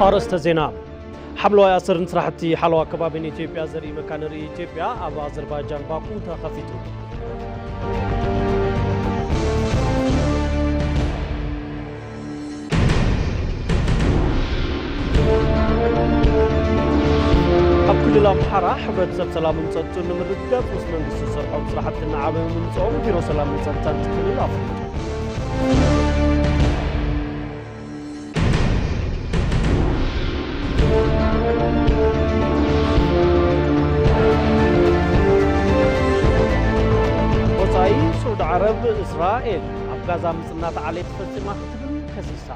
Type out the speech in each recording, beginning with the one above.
ኣርእስተ ዜና። ሓምለዋይ ኣሰርን ስራሕቲ ሓለዋ ከባቢን ኢትዮጵያ ዘርኢ መካነ ርእይ ኢትዮጵያ ኣብ ኣዘርባይጃን ባኩ ተኸፊቱ። ኣብ ክልል ኣምሓራ ሕብረተሰብ ሰላምን ጸጥቱን ንምርግጋጽ ምስ መንግስቲ ዝሰርሖም ስራሕቲ እናዓበዩ ምምጽኦም ቢሮ ሰላምን ጸጥታን እቲ ክልል ኣፍሊጡ። ወጻኢ፣ ስዑዲ ዓረብ፣ እስራኤል ኣብ ጋዛ ምጽናት ዓሌት ፈጺማ ክትብል ከሲሳ።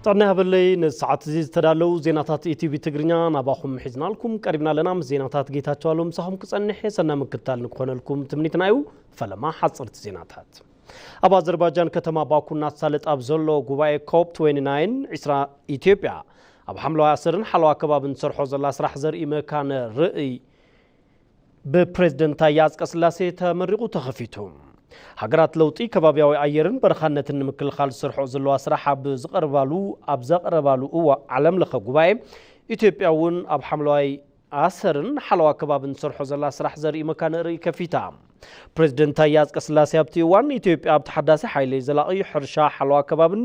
ጥዕና ይሃበለይ። ነዚ ሰዓት እዚ ዝተዳለዉ ዜናታት ኢቲቪ ትግርኛ ናባኹም ሒዝናልኩም ቀሪብና ኣለና። ምስ ዜናታት ጌታቸው ኣለው ምሳኹም ክጸንሕ የሰና ምክታል ንክኾነልኩም ትምኒትና እዩ። ፈለማ ሓጽርቲ ዜናታት። ኣብ ኣዘርባይጃን ከተማ ባኩ እናተሳለጠ ኣብ ዘሎ ጉባኤ ኮፕ ትዌንቲ ናይን ዒስራ፣ ኢትዮጵያ ኣብ ሓምለዋይ ኣሰርን ሓለዋ ከባብን ትሰርሖ ዘላ ስራሕ ዘርኢ መካነ ርእይ ብፕሬዝደንት ታየ ኣጽቀስላሴ ተመሪቑ ተኸፊቱ። ሃገራት ለውጢ ከባብያዊ ኣየርን በረኻነትን ንምክልኻል ዝሰርሖ ዘለዋ ስራሕ ኣብ ዝቐርባሉ፣ ኣብ ዘቕረባሉ እዋ ዓለም ለኸ ጉባኤ፣ ኢትዮጵያ እውን ኣብ ሓምለዋይ ኣሰርን ሓለዋ ከባብን ትሰርሖ ዘላ ስራሕ ዘርኢ መካነ ርእይ ከፊታ። ፕሬዝደንት ታየ ኣጽቀስላሴ ኣብቲ እዋን፣ ኢትዮጵያ ኣብ ተሓዳሲ ሓይሊ፣ ዘላቒ ሕርሻ፣ ሓለዋ ከባብን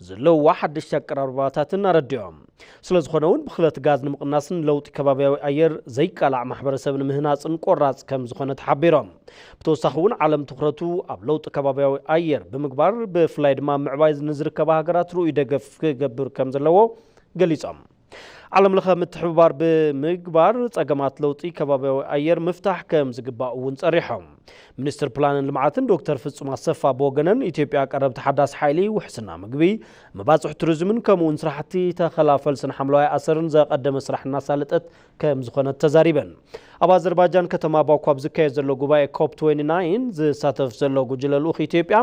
ዘለውዋ ሓደሽቲ ኣቀራርባታትን ኣረዲኦም። ስለ ዝኾነ እውን ብኽለት ጋዝ ንምቕናስን ለውጢ ከባብያዊ ኣየር ዘይቃላዕ ማሕበረሰብ ንምህናፅን ቆራፅ ከም ዝኾነ ተሓቢሮም። ብተወሳኺ እውን ዓለም ትኹረቱ ኣብ ለውጢ ከባብያዊ ኣየር ብምግባር ብፍላይ ድማ ኣብ ምዕባይ ንዝርከባ ሃገራት ርኡይ ደገፍ ክገብር ከም ዘለዎ ገሊፆም። ዓለም ለኸ ምትሕብባር ብምግባር ጸገማት ለውጢ ከባብያዊ ኣየር ምፍታሕ ከም ዝግባእ እውን ጸሪሖም። ሚኒስትር ፕላንን ልምዓትን ዶክተር ፍጹም ኣሰፋ ብወገነን፣ ኢትዮጵያ ቀረብ ተሓዳሲ ሓይሊ፣ ውሕስና ምግቢ፣ መባጽሒ ቱሪዝምን ከምኡ እውን ስራሕቲ ተኸላ ፈልስን ሓምለዋይ ኣሰርን ዘቐደመ ስራሕ እናሳለጠት ከም ዝኾነት ተዛሪበን። ኣብ ኣዘርባይጃን ከተማ ባኩ ኣብ ዝካየድ ዘሎ ጉባኤ ኮፕ ትዌንቲ ናይን ዝሳተፍ ዘሎ ጉጅለ ልኡኽ ኢትዮጵያ፣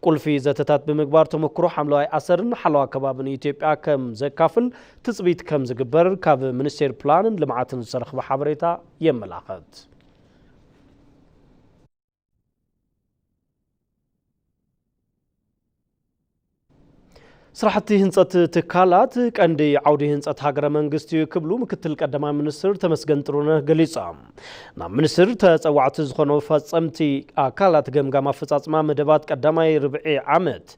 ቁልፊ ዘተታት ብምግባር ተመክሮ ሓምለዋይ ኣሰርን ሓለዋ ከባብን ኢትዮጵያ ከም ዘካፍል ትጽቢት ከም ዝግበር ካብ ሚኒስቴር ፕላንን ልምዓትን ዝተረኽበ ሓበሬታ የመላኽት። ስራሕቲ ህንፀት ትካላት ቀንዲ ዓውዲ ህንፀት ሃገረ መንግስቲ እዩ ክብሉ ምክትል ቀዳማይ ሚኒስትር ተመስገን ጥሩነህ ገሊፆም። ናብ ሚኒስትር ተፀዋዕቲ ዝኾኑ ፈፀምቲ ኣካላት ገምጋም ኣፈፃፅማ መደባት ቀዳማይ ርብዒ ዓመት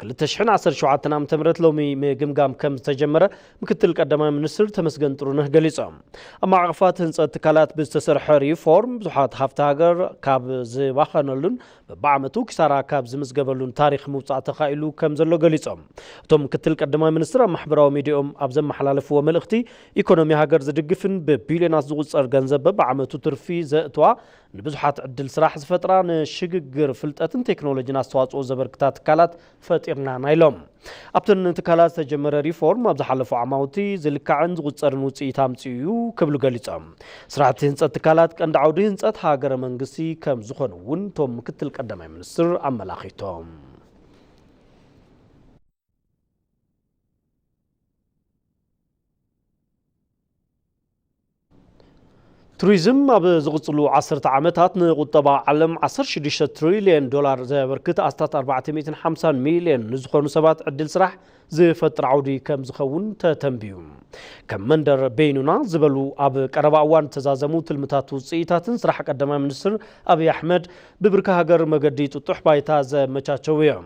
ክልተ ሽሕን ዓሰርተ ሸውዓተን ዓመተ ምህረት ሎሚ ምግምጋም ከም ዝተጀመረ ምክትል ቀዳማይ ሚኒስትር ተመስገን ጥሩነህ ገሊፆም። ኣብ ማዕቐፋት ህንፀት ትካላት ብዝተሰርሐ ሪፎርም ብዙሓት ሃፍቲ ሃገር ካብ ዝባኸነሉን በብዓመቱ ኪሳራ ካብ ዝምዝገበሉን ታሪኽ ምውፃእ ተኻኢሉ ከም ዘሎ ገሊፆም። እቶም ምክትል ቀዳማይ ሚኒስትር ኣብ ማሕበራዊ ሚዲያኦም ኣብ ዘመሓላለፍዎ መልእኽቲ፣ ኢኮኖሚ ሃገር ዝድግፍን ብቢልዮናት ዝቑፀር ገንዘብ በብዓመቱ ትርፊ ዘእትዋ፣ ንብዙሓት ዕድል ስራሕ ዝፈጥራ፣ ንሽግግር ፍልጠትን ቴክኖሎጂን ኣስተዋፅኦ ዘበርክታ ትካላት ፈጢርና ኢና ኢሎም። ኣብተን ትካላት ዝተጀመረ ሪፎርም ኣብ ዝሓለፉ ዓማውቲ ዝልካዕን ዝቑፀርን ውፅኢት ኣምፂኡ እዩ ክብሉ ገሊፆም። ስራሕቲ ህንፀት ትካላት ቀንዲ ዓውዲ ህንፀት ሃገረ መንግስቲ ከም ዝኾነ እውን እቶም ምክትል ቀዳማይ ሚኒስትር ኣመላኺቶም። ቱሪዝም ኣብ ዝቕፅሉ ዓሰርተ ዓመታት ንቁጠባ ዓለም ዓሰርተ ሽዱሽተ ትሪልየን ዶላር ዘበርክት ኣስታት ኣርባዕተ ሚእትን ሓምሳን ሚልዮን ንዝኾኑ ሰባት ዕድል ስራሕ ዝፈጥር ዓውዲ ከም ዝኸውን ተተንብዩ። ከም መንደር በይኑና ዝበሉ ኣብ ቀረባ እዋን ዝተዛዘሙ ትልምታት ውፅኢታትን ስራሕ ቀዳማይ ሚኒስትር ኣብይ ኣሕመድ ብብርኪ ሃገር መገዲ ጥጡሕ ባይታ ዘመቻቸዉ እዮም።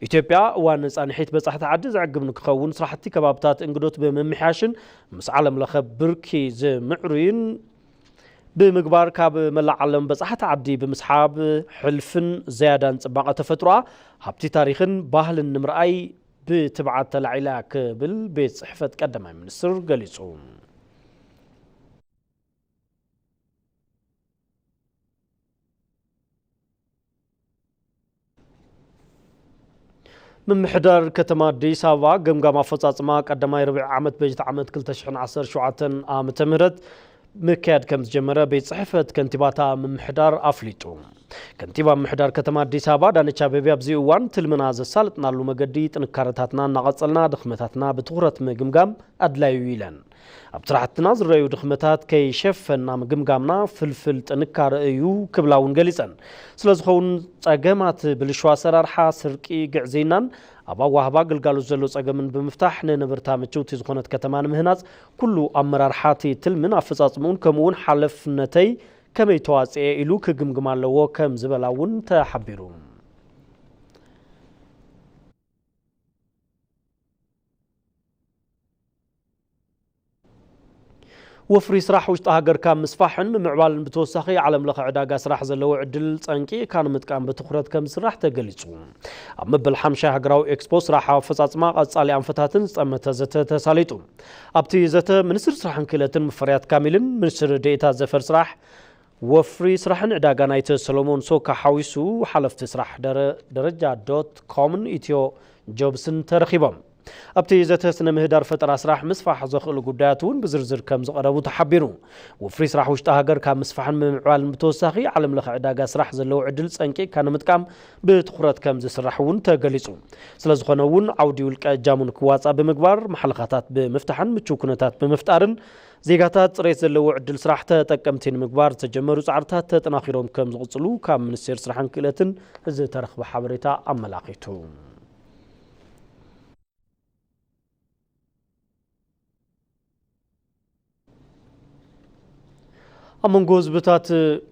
ኢትዮጵያ እዋን ፃንሒት በፃሕቲ ዓዲ ዘዕግብ ንክኸውን ስራሕቲ ከባብታት እንግዶት ብምምሕያሽን ምስ ዓለም ለኸ ብርኪ ዝምዕሩይን ብምግባር ካብ መላእ ዓለም በፃሕቲ ዓዲ ብምስሓብ ሕልፍን ዘያዳን ፅባቐ ተፈጥሮኣ ሃብቲ ታሪኽን ባህልን ንምርኣይ ብትብዓት ተላዒላ ክብል ቤት ፅሕፈት ቀዳማይ ሚኒስትር ገሊፁ። ምምሕዳር ከተማ ኣዲስ ኣበባ ገምጋም ኣፈፃፅማ ቀዳማይ ርብዒ ዓመት በጀት ዓመት ክልተ ሽሕን ዓሰርተ ሸውዓተን ዓመተ ምህረት ምክያድ ከም ዝጀመረ ቤት ጽሕፈት ከንቲባታ ምምሕዳር ኣፍሊጡ። ከንቲባ ምምሕዳር ከተማ ኣዲስ ኣበባ ኣዳነች ኣቤቤ ኣብዚ እዋን ትልምና ዘሳለጥናሉ መገዲ ጥንካረታትና እናቐጸልና ድኽመታትና ብትኹረት ምግምጋም ኣድላዩ ኢለን። ኣብ ስራሕትና ዝረኣዩ ድኽመታት ከይሸፈና ምግምጋምና ፍልፍል ጥንካረ እዩ ክብላ እውን ገሊጸን። ስለ ዝኸውን ጸገማት ብልሹ ኣሰራርሓ፣ ስርቂ፣ ግዕዝይናን ኣብ ኣዋህባ ግልጋሎት ዘሎ ጸገምን ብምፍታሕ ንነበርታ ምችውቲ ዝኾነት ከተማ ንምህናጽ ኩሉ ኣመራርሓ እቲ ትልምን ኣፈጻጽምኡን ከምኡ እውን ሓለፍነተይ ከመይ ተዋጽኤ ኢሉ ክግምግም ኣለዎ ከም ዝበላ እውን ተሓቢሩ። ወፍሪ ስራሕ ውሽጢ ሃገር ካብ ምስፋሕን ምምዕባልን ብተወሳኺ ዓለም ለኸ ዕዳጋ ስራሕ ዘለዎ ዕድል ጸንቂቕካ ንምጥቃም ብትኹረት ከም ዝስራሕ ተገሊጹ። ኣብ መበል ሓምሻይ ሃገራዊ ኤክስፖ ስራሕ ኣፈጻጽማ ቀጻሊ ኣንፈታትን ዝጠመተ ዘተ ተሳሊጡ። ኣብቲ ዘተ ሚኒስትር ስራሕን ክእለትን ሙፈሪያት ካሚልን ሚኒስትር ዴኤታ ዘፈር ስራሕ ወፍሪ ስራሕን ዕዳጋን ኣይተ ሰሎሞን ሶካ ሓዊሱ ሓለፍቲ ስራሕ ደረ-፣ ደረጃ ዶት ኮምን ኢትዮ ጆብስን ተረኺቦም። ኣብቲ ዘተ ስነ ምህዳር ፈጠራ ስራሕ ምስፋሕ ዘኽእሉ ጉዳያት እውን ብዝርዝር ከም ዝቐረቡ ተሓቢሩ። ወፍሪ ስራሕ ውሽጢ ሃገር ካብ ምስፋሕን ምምዕባልን ብተወሳኺ ዓለም ለኸ ዕዳጋ ስራሕ ዘለዎ ዕድል ጸንቂቕካ ንምጥቃም ብትኹረት ከም ዝስራሕ እውን ተገሊጹ። ስለ ዝኾነ እውን ዓውዲ ውልቀ እጃሙ ንክዋጻእ ብምግባር ማሕለኻታት ብምፍታሕን ምቹው ኩነታት ብምፍጣርን ዜጋታት ጽሬት ዘለዎ ዕድል ስራሕ ተጠቀምቲ ንምግባር ዝተጀመሩ ጻዕርታት ተጠናኺሮም ከም ዝቕጽሉ ካብ ሚኒስቴር ስራሕን ክእለትን ዝተረኽበ ሓበሬታ ኣመላኺቱ። ኣብ መንጎ ህዝብታት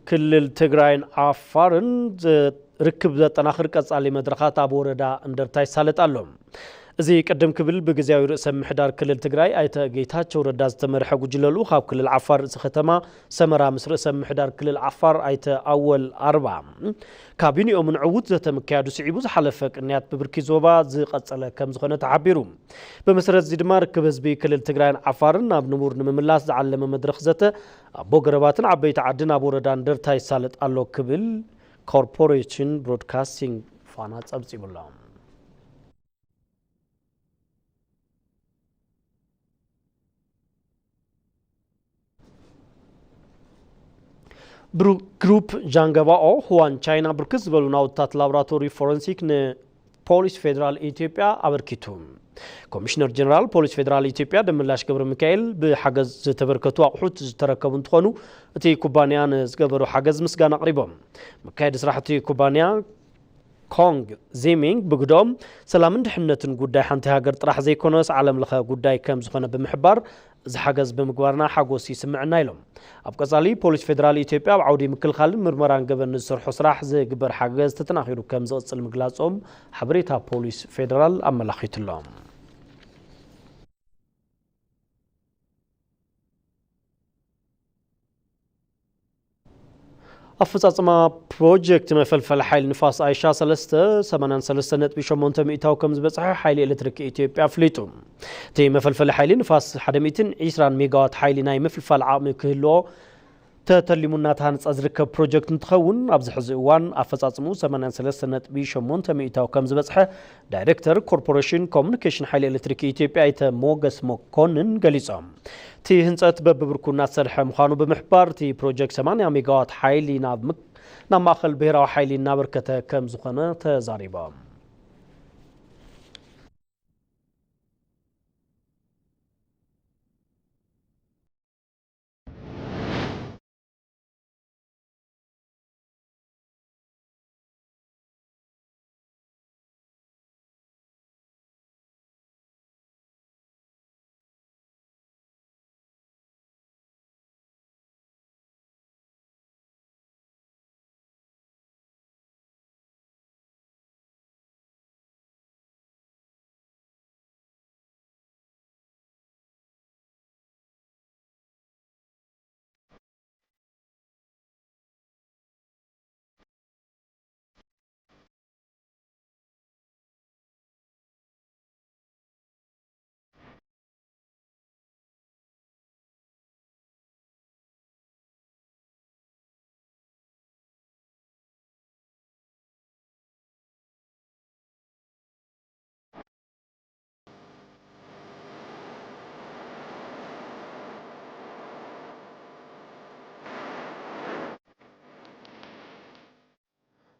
ክልል ትግራይን ዓፋርን ዘ-፣ ርክብ ዘጠናኽር ቀጻሊ መድረኻት ኣብ ወረዳ እንደርታ ይሳለጥ ኣሎ። እዚ ቅድም ክብል ብግዜያዊ ርእሰ ምምሕዳር ክልል ትግራይ ኣይተ ጌታቸው ረዳ ዝተመርሐ ጉጅለ ልኡኽ ኣብ ክልል ዓፋር ርእሰ ከተማ ሰመራ ምስ ርእሰ ምምሕዳር ክልል ዓፋር ኣይተ ኣወል ኣርባ ካቢኔኦምን ዕዉት ዘተ ምክያዱ ስዒቡ ዝሓለፈ ቅንያት ብብርኪ ዞባ ዝቐጸለ ከም ዝኾነ ተሓቢሩ። ብመሰረት እዚ ድማ ርክብ ህዝቢ ክልል ትግራይን ዓፋርን ናብ ንቡር ንምምላስ ዝዓለመ መድረኽ ዘተ ኣቦ ገረባትን ዓበይቲ ዓድን ኣብ ወረዳ እንደርታ ይሳለጥ ኣሎ ክብል ኮርፖሬሽን ብሮድካስቲንግ ፋና ጸብጺቡ ኣሎ። ብሩ-፣ ግሩፕ ጃንገባኦ ህዋን ቻይና ብርክት ዝበሉ ናውትታት ላቦራቶሪ ፎረንሲክ ንፖሊስ ፌዴራል ኢትዮጵያ ኣበርኪቱ። ኮሚሽነር ጀነራል ፖሊስ ፌዴራል ኢትዮጵያ ደመላሽ ገብረ ሚካኤል ብሓገዝ ዝተበርከቱ ኣቑሑት ዝተረከቡ እንትኾኑ፣ እቲ ኩባንያ ንዝገበሩ ሓገዝ ምስጋና ኣቕሪቦም። መካየዲ ስራሕ እቲ ኩባንያ ኮንግ ዚሚንግ ብግደኦም፣ ሰላምን ድሕነትን ጉዳይ ሓንቲ ሃገር ጥራሕ ዘይኮነስ ዓለም ለኸ ጉዳይ ከም ዝኾነ ብምሕባር፣ እዚ ሓገዝ ብምግባርና ሓጎስ ይስምዕና ኢሎም። ኣብ ቀጻሊ ፖሊስ ፌዴራል ኢትዮጵያ ኣብ ዓውዲ ምክልኻልን ምርመራን ገበን ንዝሰርሖ ስራሕ ዝግበር ሓገዝ ተጠናኺሩ ከም ዝቕጽል ምግላጾም ሓበሬታ ፖሊስ ፌዴራል ኣመላኺቱ ኣሎ። ኣፈጻጽማ ፕሮጀክት መፈልፈሊ ሓይሊ ንፋስ ኣይሻ ሰለስተ ሰማንያን ሰለስተ ነጥቢ ሸሞንተ ሚእታዊ ከም ዝበጽሐ ሓይሊ ኤሌክትሪክ ኢትዮጵያ ኣፍሊጡ። እቲ መፈልፈሊ ሓይሊ ንፋስ ሓደ ሚእትን ዕስራን ሜጋዋት ሓይሊ ናይ ምፍልፋል ዓቕሚ ክህልዎ ተተሊሙ እናተሃንጸ ዝርከብ ፕሮጀክት እንትኸውን፣ ኣብዚ ሕዚ እዋን ኣፈጻጽምኡ ሰማንያን ሰለስተ ነጥቢ ሸሞንተ ሚእታዊ ከም ዝበጽሐ ዳይሬክተር ኮርፖሬሽን ኮሙኒኬሽን ሓይሊ ኤሌክትሪክ ኢትዮጵያ ኣይተ ሞገስ መኮንን ገሊጾም። እቲ ህንጸት በብብርኩ እናተሰርሐ ምዃኑ ብምሕባር፣ እቲ ፕሮጀክት ሰማንያ ሜጋዋት ሓይሊ ናብ ምክ-፣ ናብ ማእከል ብሄራዊ ሓይሊ እናበርከተ ከም ዝኾነ ተዛሪቦም።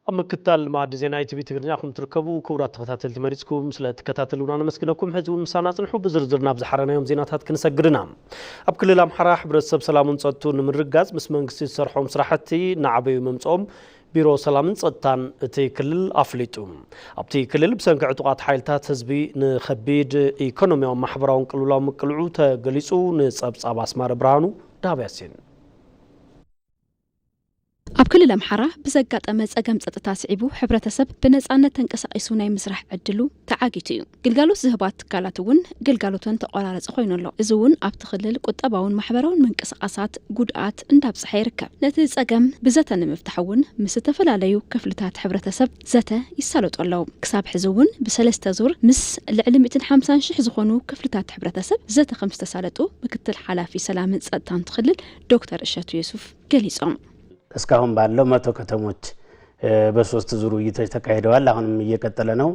ኣብ ምክትታል መኣዲ ዜና ኢቲቪ ትግርኛ ከም ትርከቡ ክቡራት ተኸታተልቲ መሪጽኩም ስለ ትከታተሉና ነመስግነኩም። ሕዚ እውን ምሳና ጽንሑ። ብዝርዝር ናብ ዝሓረናዮም ዜናታት ክንሰግድና። ኣብ ክልል ኣምሓራ ሕብረተሰብ ሰላሙን ጸጥቱን ንምርግጋጽ ምስ መንግስቲ ዝሰርሖም ስራሕቲ እናዓበዩ ምምጽኦም ቢሮ ሰላምን ጸጥታን እቲ ክልል ኣፍሊጡ። ኣብቲ ክልል ብሰንኪ ዕጡቓት ሓይልታት ህዝቢ ንኸቢድ ኢኮኖሚያውን ማሕበራውን ቅልውላው ምቅልዑ ተገሊጹ። ንጸብጻብ ኣስማረ ብርሃኑ፣ ዳብ ያሲን። ኣብ ክልል ኣምሓራ ብዘጋጠመ ጸገም ጸጥታ ስዒቡ ሕብረተሰብ ብነጻነት ተንቀሳቒሱ ናይ ምስራሕ ዕድሉ ተዓጊቱ እዩ። ግልጋሎት ዝህባ ትካላት እውን ግልጋሎተን ተቆራረጸ ኮይኑ ኣሎ። እዚ እውን ኣብቲ ክልል ቁጠባውን ማሕበራውን ምንቅስቓሳት ጉድኣት እንዳብጽሐ ይርከብ። ነቲ ጸገም ብዘተ ንምፍታሕ እውን ምስ ዝተፈላለዩ ክፍልታት ሕብረተሰብ ዘተ ይሳለጡ ኣለዉ። ክሳብ ሕዚ እውን ብሰለስተ ዙር ምስ ልዕሊ ሚእትን ሓምሳን ሽሕ ዝኾኑ ክፍልታት ሕብረተሰብ ዘተ ከም ዝተሳለጡ ምክትል ሓላፊ ሰላምን ጸጥታን እቲ ክልል ዶክተር እሸቱ የሱፍ ገሊጾም። እስካሁን ባለው መቶ ከተሞች በሶስት ዙር ውይይቶች ተካሂደዋል። አሁንም እየቀጠለ ነው።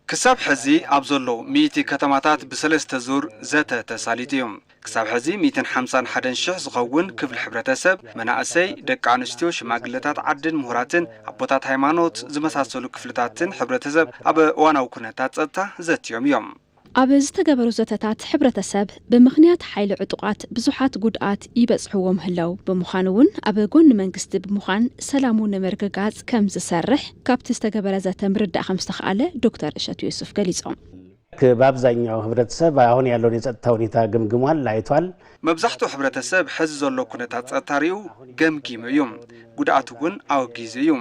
ክሳብ ሕዚ ኣብ ዘለዉ ሚእቲ ከተማታት ብሰለስተ ዙር ዘተ ተሳሊጡ እዩ። ክሳብ ሕዚ ሚእትን ሓምሳን ሓደን ሽሕ ዝኸውን ክፍሊ ሕብረተሰብ፣ መናእሰይ፣ ደቂ ኣንስትዮ፣ ሽማግለታት ዓድን ምሁራትን ኣቦታት ሃይማኖት ዝመሳሰሉ ክፍልታትን ሕብረተሰብ ኣብ እዋናዊ ኩነታት ጸጥታ ዘትዮም እዮም። ኣብ ዝተገበሩ ዘተታት ሕብረተሰብ ብምኽንያት ሓይሊ ዕጡቓት ብዙሓት ጉድኣት ይበጽሕዎ ምህላው ብምዃኑ እውን ኣብ ጎኒ መንግስቲ ብምዃን ሰላሙ ንምርግጋጽ ከም ዝሰርሕ ካብቲ ዝተገበረ ዘተ ምርዳእ ከም ዝተኽኣለ ዶክተር እሸቱ የሱፍ ገሊጾም። በአብዛኛው ህብረተሰብ አሁን ያለውን የጸጥታ ሁኔታ ገምግሟል፣ አይቷል። መብዛሕትኡ ሕብረተሰብ ሕዚ ዘሎ ኩነታት ጸጥታ ሪኡ ገምጊሙ እዩ። ጉድኣት እውን ኣወጊዙ እዩ።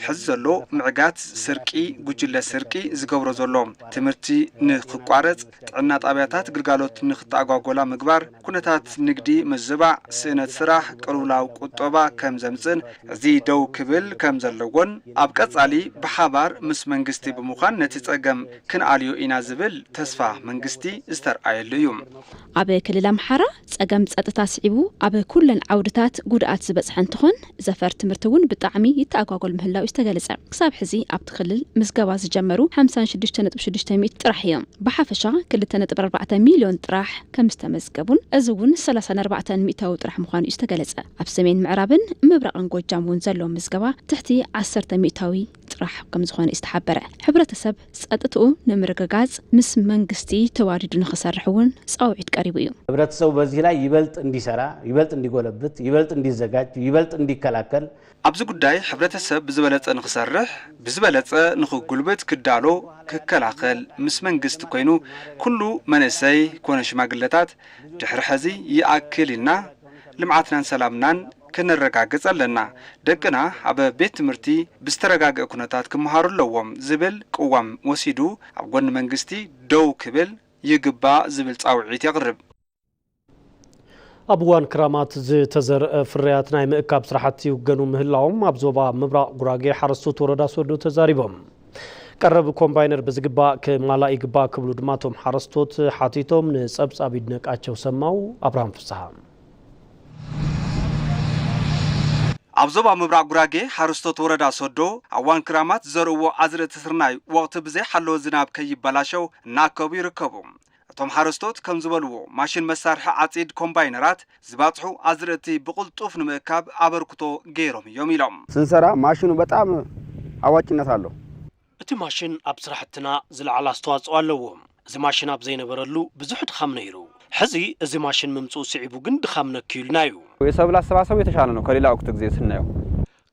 ሕዚ ዘሎ ምዕጋት ስርቂ፣ ጉጅለ ስርቂ ዝገብሮ ዘሎ ትምህርቲ ንኽቋረጽ፣ ጥዕና ጣብያታት ግልጋሎት ንኽተኣጓጎላ ምግባር፣ ኩነታት ንግዲ ምዝባዕ፣ ስእነት ስራሕ፣ ቅልውላው ቁጠባ ከም ዘምጽእን እዚ ደው ክብል ከም ዘለዎን ኣብ ቀጻሊ ብሓባር ምስ መንግስቲ ብምዃን ነቲ ጸገም ክንኣልዮ ኢና ዝብል ተስፋ መንግስቲ ዝተርኣየሉ እዩ። ኣብ ክልል ኣምሓራ ጸገም ጸጥታ ስዒቡ ኣብ ኩለን ዓውድታት ጉድኣት ዝበጽሐ እንትኾን ዘፈር ትምህርቲ እውን ብጣዕሚ ይተኣጓጎል ምህላው እዩ ዝተገለጸ። ክሳብ ሕዚ ኣብቲ ክልል ምዝገባ ዝጀመሩ ሓምሳን ሽዱሽተ ነጥቢ ሽዱሽተ ሚእቲ ጥራሕ እዮም። ብሓፈሻ ክልተ ነጥቢ ኣርባዕተ ሚልዮን ጥራሕ ከም ዝተመዝገቡን እዚ እውን ሰላሳን ኣርባዕተን ሚእታዊ ጥራሕ ምዃኑ እዩ ዝተገለጸ። ኣብ ሰሜን ምዕራብን ምብራቕን ጎጃም እውን ዘሎ ምዝገባ ትሕቲ ዓሰርተ ሚእታዊ ጥራሕ ከም ዝኾነ እዩ ዝተሓበረ። ሕብረተሰብ ጸጥትኡ ንምርግጋጽ ምስ መንግስቲ ተዋዲዱ ንኽሰርሕ እውን ጻውዒት ቀሪቡ እዩ። ህብረተሰቡ በዚህ ላይ ይበልጥ እንዲሰራ፣ ይበልጥ እንዲጎለብት፣ ይበልጥ እንዲዘጋጅ፣ ይበልጥ እንዲከላከል ኣብዚ ጉዳይ ሕብረተሰብ ብዝበለጸ ንኽሰርሕ፣ ብዝበለጸ ንኽጉልብት ክዳሎ፣ ክከላኸል፣ ምስ መንግስቲ ኮይኑ ኩሉ መንእሰይ ኮነ ሽማግለታት ድሕሪ ሕዚ ይኣክል ኢልና ልምዓትናን ሰላምናን ክነረጋግጽ ኣለና። ደቅና ኣብ ቤት ትምህርቲ ብዝተረጋገአ ኩነታት ክመሃሩ ኣለዎም ዝብል ቅዋም ወሲዱ ኣብ ጎኒ መንግስቲ ደው ክብል ይግባእ ዝብል ጻውዒት የቕርብ። ኣብ እዋን ክራማት ዝተዘርአ ፍርያት ናይ ምእካብ ስራሕቲ ይውገኑ ምህላዎም ኣብ ዞባ ምብራቕ ጉራጌ ሓረስቶት ወረዳ ሶዶ ተዛሪቦም። ቀረብ ኮምባይነር ብዝግባእ ክማላእ ይግባእ ክብሉ ድማ እቶም ሓረስቶት ሓቲቶም። ንጸብጻብ ይድነቃቸው ሰማው፣ ኣብርሃም ፍስሃ። ኣብ ዞባ ምብራቕ ጉራጌ ሓረስቶት ወረዳ ሶዶ ኣብ እዋን ክራማት ዝዘርእዎ ኣዝርእቲ ስርናይ ወቕቲ ብዘይሓለወ ዝናብ ከይበላሸው እናኣከቡ ይርከቡ። እቶም ሓረስቶት ከም ዝበልዎ ማሽን መሳርሒ ዓጺድ ኮምባይነራት ዝባጽሑ ኣዝርእቲ ብቕልጡፍ ንምእካብ ኣበርክቶ ገይሮም እዮም ኢሎም። ስንሰራ ማሽኑ በጣም አዋጭነት አለው። እቲ ማሽን ኣብ ስራሕትና ዝለዓለ ኣስተዋፅኦ ኣለዎ። እዚ ማሽን ኣብ ዘይነበረሉ ብዙሕ ድኻም ነይሩ። ሕዚ እዚ ማሽን ምምፅኡ ስዒቡ ግን ድኻም ነክዩልና እዩ። የሰብል አሰባሰቡ የተሻለ ነው ከሌላ ወቅት ጊዜ ስናየው።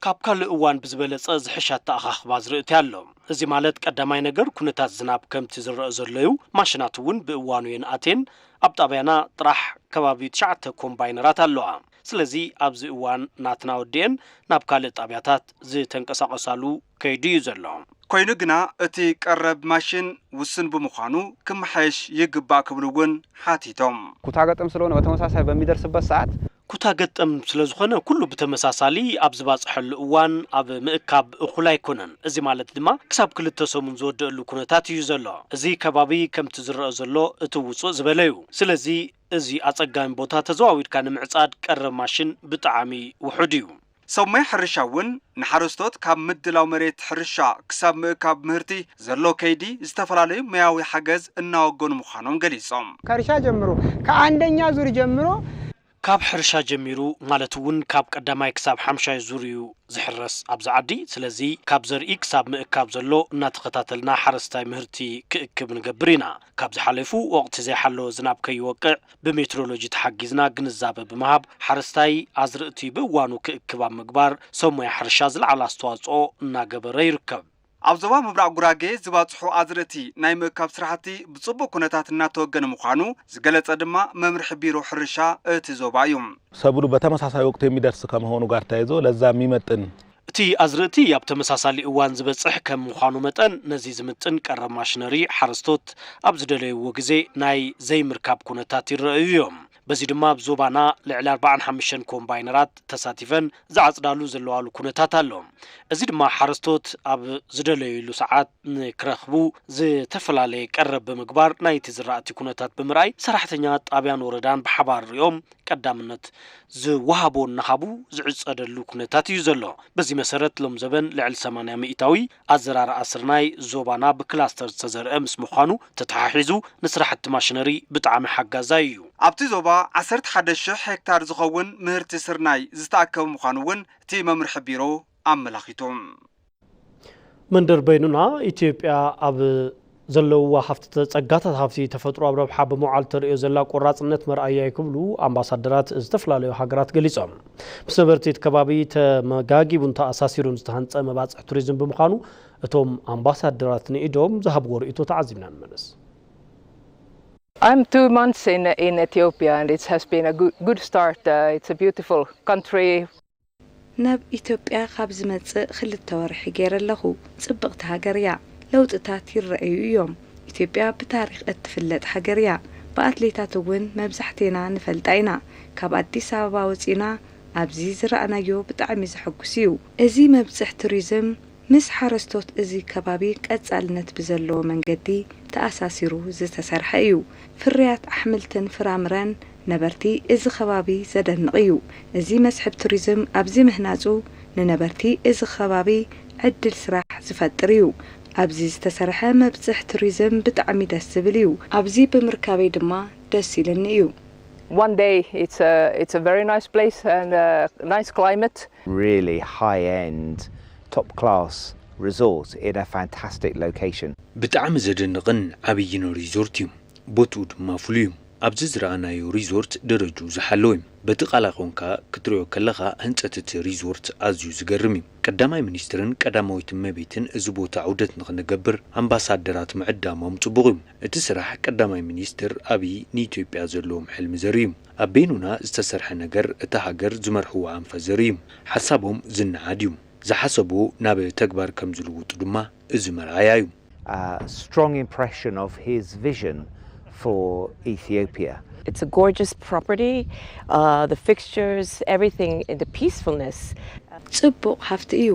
ካብ ካልእ እዋን ብዝበለፀ ዝሕሸ ኣተኣኻኽባ ኣዝርእቲ ኣሎ። እዚ ማለት ቀዳማይ ነገር ኩነታት ዝናብ ከምቲ ዝረአ ዘሎ እዩ። ማሽናት እውን ብእዋኑ የንኣቴን ኣብ ጣብያና ጥራሕ ከባቢ ትሽዓተ ኮምባይነራት ኣለዋ። ስለዚ ኣብዚ እዋን ናትና ወዲኤን ናብ ካልእ ጣብያታት ዝተንቀሳቐሳሉ ከይዱ እዩ ዘሎ። ኮይኑ ግና እቲ ቀረብ ማሽን ውስን ብምዃኑ ክመሓየሽ ይግባእ ክብሉ እውን ሓቲቶም። ኩታ ገጠም ስለሆነ በተመሳሳይ በሚደርስበት ሰዓት ኩታ ገጠም ስለዝኾነ ኩሉ ብተመሳሳሊ ኣብ ዝባፅሐሉ እዋን ኣብ ምእካብ እኹል ኣይኮነን። እዚ ማለት ድማ ክሳብ ክልተ ሰሙን ዝወደአሉ ኩነታት እዩ ዘሎ። እዚ ከባቢ ከምቲ ዝረአ ዘሎ እቲ ውፁእ ዝበለ እዩ። ስለዚ እዚ ኣፀጋሚ ቦታ ተዘዋዊድካ ንምዕፃድ ቀረብ ማሽን ብጣዕሚ ውሑድ እዩ። ሰብ ሞያ ሕርሻ እውን ንሓረስቶት ካብ ምድላው መሬት ሕርሻ ክሳብ ምእካብ ምህርቲ ዘሎ ከይዲ ዝተፈላለዩ ሞያዊ ሓገዝ እናወገኑ ምዃኖም ገሊፆም። ከእርሻ ጀምሮ ከአንደኛ ዙር ጀምሮ ካብ ሕርሻ ጀሚሩ ማለት እውን ካብ ቀዳማይ ክሳብ ሓምሻይ ዙር እዩ ዝሕረስ ኣብዚ ዓዲ። ስለዚ ካብ ዘርኢ ክሳብ ምእካብ ዘሎ እናተኸታተልና ሓረስታይ ምህርቲ ክእክብ ንገብር ኢና። ካብ ዝሓለፉ ወቕቲ ዘይሓለወ ዝናብ ከይወቅዕ ብሜትሮሎጂ ተሓጊዝና ግንዛበ ብምሃብ ሓረስታይ ኣዝርእቲ ብእዋኑ ክእክብ ኣብ ምግባር ሰብ ሞያ ሕርሻ ዝለዓለ ኣስተዋፅኦ እናገበረ ይርከብ። ኣብ ዞባ ምብራቕ ጉራጌ ዝባፅሑ ኣዝርእቲ ናይ ምእካብ ስራሕቲ ብፅቡቕ ኩነታት እናተወገነ ምዃኑ ዝገለፀ ድማ መምርሒ ቢሮ ሕርሻ እቲ ዞባ እዩ። ሰብሉ በተመሳሳይ ወቅት የሚደርስ ከመሆኑ ጋር ተያይዞ ለዛ የሚመጥን እቲ ኣዝርእቲ ኣብ ተመሳሳሊ እዋን ዝበፅሕ ከም ምዃኑ መጠን ነዚ ዝምጥን ቀረብ ማሽነሪ ሓረስቶት ኣብ ዝደለይዎ ግዜ ናይ ዘይምርካብ ኩነታት ይረኣዩ እዮም። በዚ ድማ ኣብ ዞባና ልዕሊ ኣርባዓን ሓሙሽተን ኮምባይነራት ተሳቲፈን ዝዓፅዳሉ ዘለዋሉ ኩነታት ኣሎ። እዚ ድማ ሓረስቶት ኣብ ዝደለይሉ ሰዓት ንክረኽቡ ዝተፈላለየ ቀረብ ብምግባር ናይቲ ዝራእቲ ኩነታት ብምርኣይ ሰራሕተኛ ጣብያን ወረዳን ብሓባር ሪኦም ቀዳምነት ዝወሃቦ እናሃቡ ዝዕፀደሉ ኩነታት እዩ ዘሎ። በዚ መሰረት ሎም ዘበን ልዕሊ ሰማንያ ሚእታዊ ኣዘራርኣ ስርናይ ዞባና ብክላስተር ዝተዘርአ ምስ ምዃኑ ተተሓሒዙ ንስራሕቲ ማሽነሪ ብጣዕሚ ሓጋዛይ እዩ። ኣብቲ ዞባ ዓሰርተ ሓደ ሽሕ ሄክታር ዝኸውን ምህርቲ ስርናይ ዝተኣከበ ምዃኑ እውን እቲ መምርሒ ቢሮ ኣመላኺቱ። መንደር በይኑና ኢትዮጵያ ኣብ ዘለውዋ ሃፍቲ ተ- ጸጋታት ሃፍቲ ተፈጥሮ ኣብ ረብሓ ብምውዓል ተርእዮ ዘላ ቆራጽነት መርኣያ እዩ ክብሉ ኣምባሳደራት ዝተፈላለዩ ሃገራት ገሊጾም። ምስ ነበርቲ እቲ ከባቢ ተመጋጊቡን ተኣሳሲሩን ዝተሃንጸ መባጽሕ ቱሪዝም ብምዃኑ እቶም ኣምባሳደራት ንኢዶም ዝሃብዎ ርእይቶ ተዓዚብና ንመለስ። I'm two months in, in Ethiopia and it has been a good, good start. Uh, it's a beautiful country. ናብ ኢትዮጵያ ካብ ዝመጽእ ክልተ ወርሒ ገይረ ኣለኹ። ጽብቕቲ ሃገር እያ። ለውጥታት ይረኣዩ እዮም። ኢትዮጵያ ብታሪኽ እትፍለጥ ሃገር እያ። ብኣትሌታት እውን መብዛሕቴና ንፈልጣ ኢና። ካብ ኣዲስ ኣበባ ወጺና ኣብዚ ዝረኣናዮ ብጣዕሚ ዘሐጉስ እዩ። እዚ መብጽሕ ቱሪዝም ምስ ሓረስቶት እዚ ከባቢ ቀጻልነት ብዘለዎ መንገዲ ተኣሳሲሩ ዝተሰርሐ እዩ። ፍርያት ኣሕምልትን ፍራምረን ነበርቲ እዚ ከባቢ ዘደንቕ እዩ። እዚ መስሕብ ቱሪዝም ኣብዚ ምህናጹ ንነበርቲ እዚ ከባቢ ዕድል ስራሕ ዝፈጥር እዩ። ኣብዚ ዝተሰርሐ መብጽሕ ቱሪዝም ብጣዕሚ ደስ ዝብል እዩ። ኣብዚ ብምርካበይ ድማ ደስ ኢልኒ እዩ። One day it's a, it's a very nice place and a nice climate. Really high end, top class resort in a fantastic location. ብጣዕሚ ዘደንቕን ዓብይን ሪዞርት እዩ። ቦትኡ ድማ ፍሉይ እዩ። ኣብዚ ዝረኣናዮ ሪዞርት ደረጅኡ ዝሓለወ እዩ። በቲ ቃላይ ኮንካ ክትሪኦ ከለኻ ህንፀት እቲ ሪዞርት ኣዝዩ ዝገርም እዩ። ቀዳማይ ሚኒስትርን ቀዳማዊት እመቤትን እዚ ቦታ ዑደት ንኽንገብር ኣምባሳደራት ምዕዳሞም ፅቡቕ እዩ። እቲ ስራሕ ቀዳማይ ሚኒስትር ኣብይ ንኢትዮጵያ ዘለዎም ሕልሚ ዘርኢ እዩ። ኣብ በይኑና ዝተሰርሐ ነገር እታ ሃገር ዝመርሕዎ ኣንፈት ዘርኢ እዩ። ሓሳቦም ዝነኣድ እዩ። ዝሓሰብዎ ናብ ተግባር ከም ዝልውጡ ድማ እዚ መርኣያ እዩ። A strong impression of his vision for Ethiopia. It's a gorgeous property. Uh, the fixtures, everything, and the peacefulness. ጽቡቕ ሃፍቲ እዩ።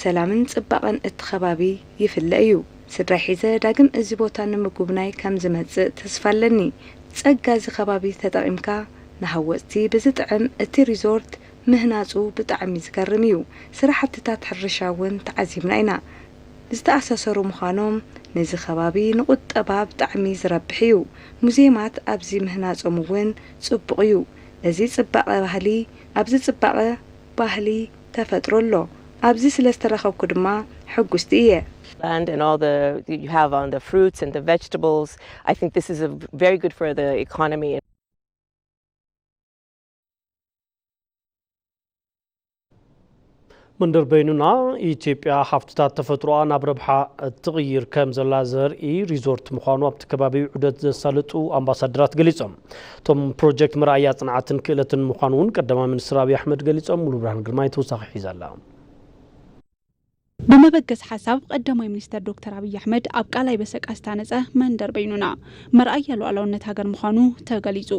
ሰላምን ጽባቐን እቲ ከባቢ ይፍለ እዩ። ስድራይ ሒዘ ዳግም እዚ ቦታ ንምጉብናይ ከም ዝመጽእ ተስፋ ኣለኒ። ጸጋ እዚ ከባቢ ተጠቒምካ ንሃወጽቲ ብዝጥዕም እቲ ሪዞርት ምህናጹ ብጣዕሚ ዝገርም እዩ። ስራሕትታት ሕርሻ እውን ተዓዚብና ኢና። ዝተኣሳሰሩ ምዃኖም ነዚ ከባቢ ንቁጠባ ብጣዕሚ ዝረብሕ እዩ። ሙዜማት ኣብዚ ምህናጾም እውን ጽቡቕ እዩ። እዚ ጽባቐ ባህሊ ኣብዚ ጽባቐ ባህሊ ተፈጥሮ ኣሎ። ኣብዚ ስለ ዝተረኸብኩ ድማ ሕጉስቲ እየ። Land and all the you have on the fruits and the vegetables. I think this is a very good for the economy. መንደር በይኑና ኢትዮጵያ ሃፍትታት ተፈጥሮኣ ናብ ረብሓ እትቕይር ከም ዘላ ዘርኢ ሪዞርት ምዃኑ ኣብቲ ከባቢ ዑደት ዘሳልጡ ኣምባሳደራት ገሊጾም። እቶም ፕሮጀክት መርኣያ ጽንዓትን ክእለትን ምዃኑ እውን ቀዳማይ ሚኒስትር ኣብይ ኣሕመድ ገሊጾም። ሙሉ ብርሃን ግርማይ ተወሳኺ ሒዛ ኣላ። ብመበገሲ ሓሳብ ቀዳማይ ሚኒስተር ዶክተር ኣብይ ኣሕመድ ኣብ ቃላይ በሰቃ ዝተሃነፀ መንደር በይኑና መርኣያ ሉዓላውነት ሃገር ምዃኑ ተገሊፁ።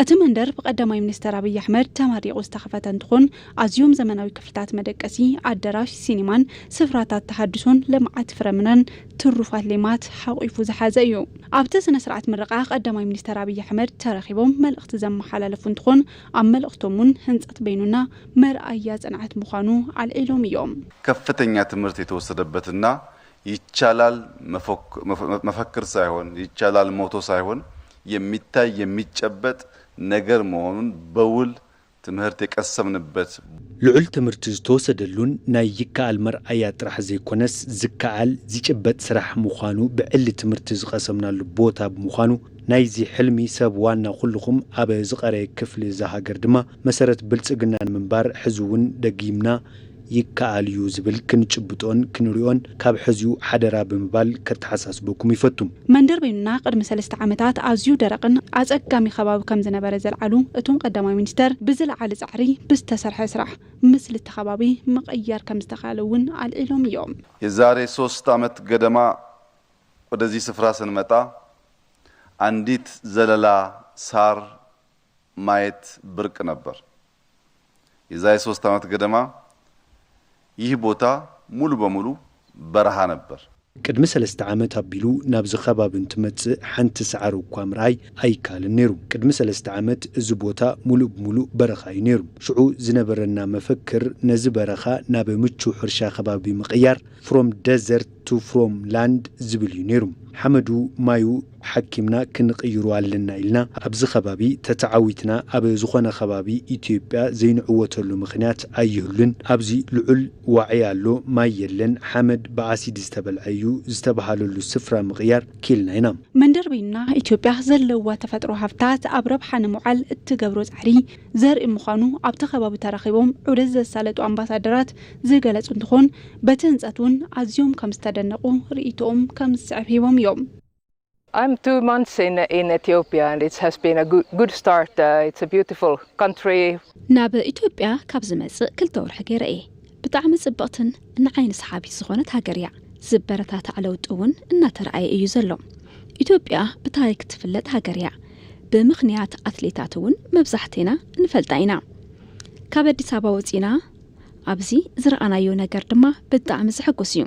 እቲ መንደር ብቀዳማይ ሚኒስተር ኣብይ ኣሕመድ ተመሪቑ ዝተኸፈተ እንትኾን ኣዝዮም ዘመናዊ ክፍልታት መደቀሲ፣ ኣደራሽ፣ ሲኒማን ስፍራታት ተሃድሶን ልምዓት ፍረምረን ትሩፋት ሌማት ሓቂፉ ዝሓዘ እዩ። ኣብቲ ስነ ስርዓት ምረቓ ቀዳማይ ሚኒስተር ኣብይ ኣሕመድ ተረኺቦም መልእኽቲ ዘመሓላለፉ እንትኾን ኣብ መልእኽቶም እውን ህንፀት በይኑና መርኣያ ፅንዓት ምዃኑ ኣልዒሎም እዮም። ከፍተኛ ትምህርት የተወሰደበትና ይቻላል መፈክር ሳይሆን ይቻላል ሞቶ ሳይሆን የሚታይ የሚጨበጥ ነገር መሆኑን በውል ትምህርት የቀሰምንበት ልዑል ትምህርቲ ዝተወሰደሉን ናይ ይከኣል መርኣያ ጥራሕ ዘይኮነስ ዝከኣል ዝጭበጥ ስራሕ ምዃኑ ብዕሊ ትምህርቲ ዝቐሰምናሉ ቦታ ብምዃኑ ናይዚ ሕልሚ ሰብ ዋና ኩልኹም ኣብ ዝቐረየ ክፍሊ እዛ ሃገር ድማ መሰረት ብልፅግና ንምንባር ሕዚ እውን ደጊምና ይከኣል እዩ ዝብል ክንጭብጦን ክንሪኦን ካብ ሕዚኡ ሓደራ ብምባል ከተሓሳስበኩም ይፈቱ። መንደር በይኑና ቅድሚ ሰለስተ ዓመታት ኣዝዩ ደረቕን ኣጸጋሚ ከባቢ ከም ዝነበረ ዘልዓሉ እቶም ቀዳማይ ሚኒስተር፣ ብዝለዓለ ጻዕሪ ብዝተሰርሐ ስራሕ ምስሊ እቲ ከባቢ ምቕያር ከም ዝተኻለ እውን ኣልዒሎም እዮም። የዛሬ ሶስት ዓመት ገደማ ወደዚህ ስፍራ ስንመጣ አንዲት ዘለላ ሳር ማየት ብርቅ ነበር። የዛሬ ሶስት ዓመት ገደማ ይህ ቦታ ሙሉ በሙሉ በረሃ ነበር። ቅድሚ ሰለስተ ዓመት ኣቢሉ ናብዚ ከባቢ እንትመጽእ ሓንቲ ሳዕሪ እኳ ምርኣይ ኣይከኣልን ነይሩ። ቅድሚ ሰለስተ ዓመት እዚ ቦታ ሙሉእ ብሙሉእ በረኻ እዩ ነይሩ። ሽዑ ዝነበረና መፈክር ነዚ በረኻ ናብ ምቹው ሕርሻ ከባቢ ምቕያር፣ From Desert to Farmland ዝብል እዩ ነይሩ። ሓመዱ ማዩ ሓኪምና ክንቕይሮ ኣለና ኢልና ኣብዚ ከባቢ ተተዓዊትና ኣብ ዝኾነ ከባቢ ኢትዮጵያ ዘይንዕወተሉ ምኽንያት ኣይህሉን። ኣብዚ ልዑል ዋዒ ኣሎ፣ ማይ የለን፣ ሓመድ ብኣሲድ ዝተበልዐ እዩ ዝተበሃለሉ ስፍራ ምቕያር ኪልና ኢና። መንደር በይኑና ኢትዮጵያ ዘለዋ ተፈጥሮ ሃፍታት ኣብ ረብሓ ንምውዓል እትገብሮ ፃዕሪ ዘርኢ ምዃኑ ኣብቲ ከባቢ ተረኺቦም ዑደት ዘሳለጡ ኣምባሳደራት ዝገለፁ እንትኾን በቲ ህንፀት እውን ኣዝዮም ከም ዝተደነቑ ርእይቶኦም ከም ዝስዕብ ሂቦም እዮም። I'm two months in, in Ethiopia and it has been a good, good start. Uh, it's a beautiful country. ናብ ኢትዮጵያ ካብ ዝመጽእ ክልተ ወርሒ ገይረ እየ። ብጣዕሚ ጽብቕትን ንዓይኒ ሰሓቢት ዝኾነት ሃገር እያ። ዝበረታታዕ ለውጢ እውን እናተረኣየ እዩ ዘሎ። ኢትዮጵያ ብታሪክ ትፍለጥ ሃገር እያ። ብምኽንያት ኣትሌታት እውን መብዛሕቴና ንፈልጣ ኢና። ካብ ኣዲስ ኣበባ ወጺና ኣብዚ ዝረኣናዮ ነገር ድማ ብጣዕሚ ዘሐጉስ እዩ።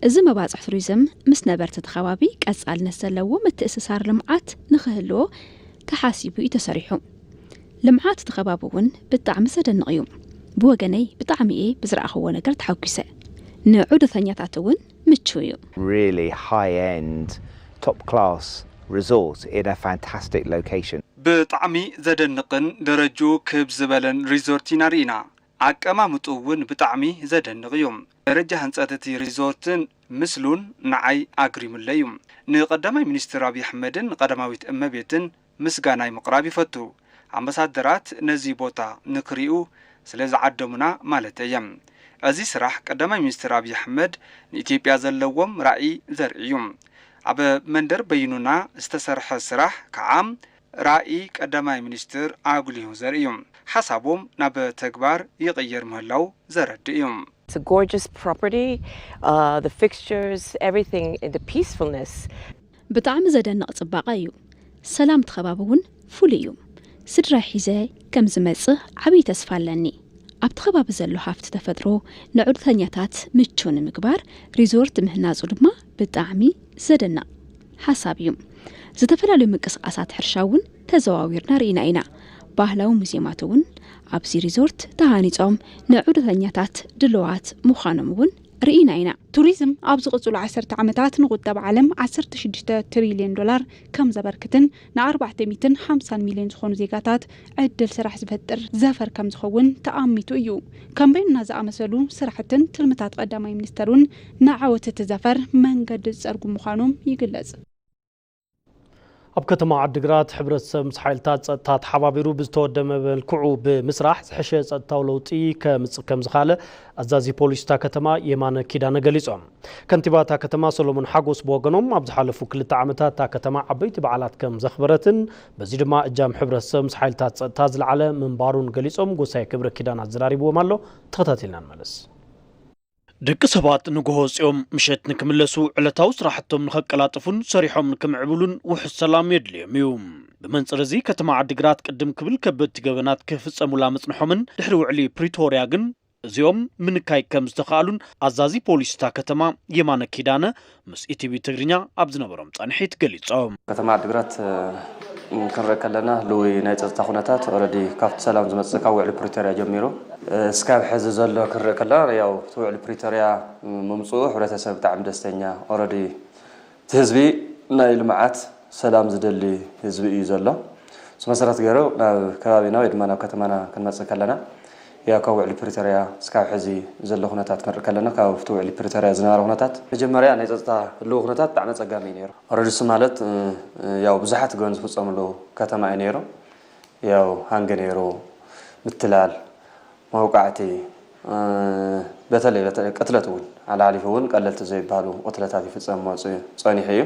እዚ መባፅሕ ቱሪዝም ምስ ነበርቲ እቲ ከባቢ ቀፃልነት ዘለዎ ምትእስሳር ልምዓት ንኽህልዎ ተሓሲቡ እዩ ተሰሪሑ። ልምዓት እቲ ከባቢ እውን ብጣዕሚ ዘደንቕ እዩ። ብወገነይ ብጣዕሚ እየ ብዝረኣኽዎ ነገር ተሓጒሰ። ንዑደተኛታት እውን ምቹው እዩ። Really high end, top class resort in a fantastic location. ብጣዕሚ ዘደንቕን ደረጅኡ ክብ ዝበለን ሪዞርት ኢና ርኢና። ኣቀማምጥኡ እውን ብጣዕሚ ዘደንቕ እዩ። ደረጃ ህንፀት እቲ ሪዞርትን ምስሉን ንዓይ ኣግሪሙለይ እዩ። ንቀዳማይ ሚኒስትር ኣብይ ኣሕመድን ንቀዳማዊት እመቤትን ምስጋናይ ምቕራብ ይፈቱ። ኣምባሳደራት ነዚ ቦታ ንክሪኡ ስለ ዝዓደሙና ማለተይ እየ። እዚ ስራሕ ቀዳማይ ሚኒስትር ኣብይ ኣሕመድ ንኢትዮጵያ ዘለዎም ራኢ ዘርኢ እዩ። ኣብ መንደር በይኑና ዝተሰርሐ ስራሕ ከዓ ራኢ ቀዳማይ ሚኒስትር ኣጉሊሁ ዘርኢ እዩ። ሓሳቦም ናብ ተግባር ይቕየር ምህላው ዘረድእ እዩ። It's a gorgeous property, uh, the fixtures, everything, the peacefulness. ብጣዕሚ ዘደንቕ ጽባቐ እዩ። ሰላም እቲ ከባቢ እውን ፍሉይ እዩ። ስድራይ ሒዘ ከም ዝመጽእ ዓብዪ ተስፋ ኣለኒ። ኣብቲ ከባቢ ዘሎ ሃፍቲ ተፈጥሮ ንዑደተኛታት ምቹው ንምግባር ሪዞርት ምህናጹ ድማ ብጣዕሚ ዘደንቕ ሓሳብ እዩ። ዝተፈላለዩ ምንቅስቓሳት ሕርሻ እውን ተዘዋዊርና ርኢና ኢና። ባህላዊ ሙዝየማት እውን ኣብዚ ሪዞርት ተሃኒጾም ንዑደተኛታት ድሉዋት ምዃኖም እውን ርኢና ኢና። ቱሪዝም ኣብ ዝቕፅሉ ዓሰርተ ዓመታት ንቁጠባ ዓለም ዓሰርተ ሽዱሽተ ትሪልዮን ዶላር ከም ዘበርክትን ንኣርባዕተ ሚእትን ሓምሳን ሚልዮን ዝኾኑ ዜጋታት ዕድል ስራሕ ዝፈጥር ዘፈር ከም ዝኸውን ተኣሚቱ እዩ። ከም በይንና ዝኣመሰሉ ስራሕትን ትልምታት ቀዳማይ ሚኒስተር እውን ንዓወት እቲ ዘፈር መንገዲ ዝፀርጉ ምዃኖም ይግለፅ። ኣብ ከተማ ዓዲግራት ሕብረተሰብ ምስ ሓይልታት ጸጥታ ተሓባቢሩ ብዝተወደመ መልክዑ ብምስራሕ ዝሐሸ ጸጥታዊ ለውጢ ከምጽእ ከምዝኻለ ኣዛዚ ፖሊስ እታ ከተማ የማነ ኪዳነ ገሊጾም። ከንቲባ እታ ከተማ ሰሎሞን ሓጎስ ብወገኖም ኣብ ዝሓለፉ ክልተ ዓመታት እታ ከተማ ዓበይቲ በዓላት ከም ዘኽበረትን በዚ ድማ እጃም ሕብረተሰብ ምስ ሓይልታት ጸጥታ ዝለዓለ ምንባሩን ገሊጾም። ጎሳይ ክብረ ኪዳን ኣዘራሪብዎም ኣሎ። ተኸታቲልና ንመለስ። ደቂ ሰባት ንግሆ ወፂኦም ምሸት ንክምለሱ ዕለታዊ ስራሕቶም ንከቀላጥፉን ሰሪሖም ንክምዕብሉን ውሑስ ሰላም የድልዮም እዩ። ብመንፅር እዚ ከተማ ዓዲግራት ቅድም ክብል ከበድቲ ገበናት ክፍፀሙላ ምፅንሖምን ድሕሪ ውዕሊ ፕሪቶርያ ግን እዚኦም ምንካይ ከም ዝተኻእሉን ኣዛዚ ፖሊስ እታ ከተማ የማነ ኪዳነ ምስ ኢቲቪ ትግርኛ ኣብ ዝነበሮም ፃንሒት ገሊፆም። ከተማ ዓዲግራት ክንርኢ ከለና ልውይ ናይ ፀጥታ ኩነታት ኦረዲ ካብቲ ሰላም ዝመፅእ ካብ ውዕሊ ፕሪቶርያ ጀሚሩ እስካብ ሕዚ ዘሎ ክንርኢ ከለና ያው እቲ ውዕሊ ፕሪቶርያ ምምፅኡ ሕብረተሰብ ብጣዕሚ ደስተኛ ኦረዲ እቲ ህዝቢ ናይ ልምዓት ሰላም ዝደሊ ህዝቢ እዩ ዘሎ። ምስ መሰረት ገይሩ ናብ ከባቢና ወይ ድማ ናብ ከተማና ክንመጽእ ከለና፣ ያው ካብ ውዕሊ ፕሪቶርያ እስካብ ሕዚ ዘሎ ኩነታት ክንርኢ ከለና፣ ካብቲ ውዕሊ ፕሪቶርያ ዝነበረ ኩነታት፣ መጀመርያ ናይ ጸጥታ ህልው ኩነታት ብጣዕሚ ኣጸጋሚ እዩ ነይሩ። ኦረዲ እሱ ማለት፣ እ፣ እ፣ ያው ብዙሓት ገበን ዝፍጸምሉ ከተማ እዩ ነይሩ። ያው ሃንገ ነይሩ፣ ምትላል፣ መውቃዕቲ፣ እ፣ በተለይ፣ በተለይ ቅትለት እውን፣ ሓላሓሊፉ እውን ቀለልቲ ዘይበሃሉ ቅትለታት ይፍጸም መጽኡ ጸኒሑ እዩ።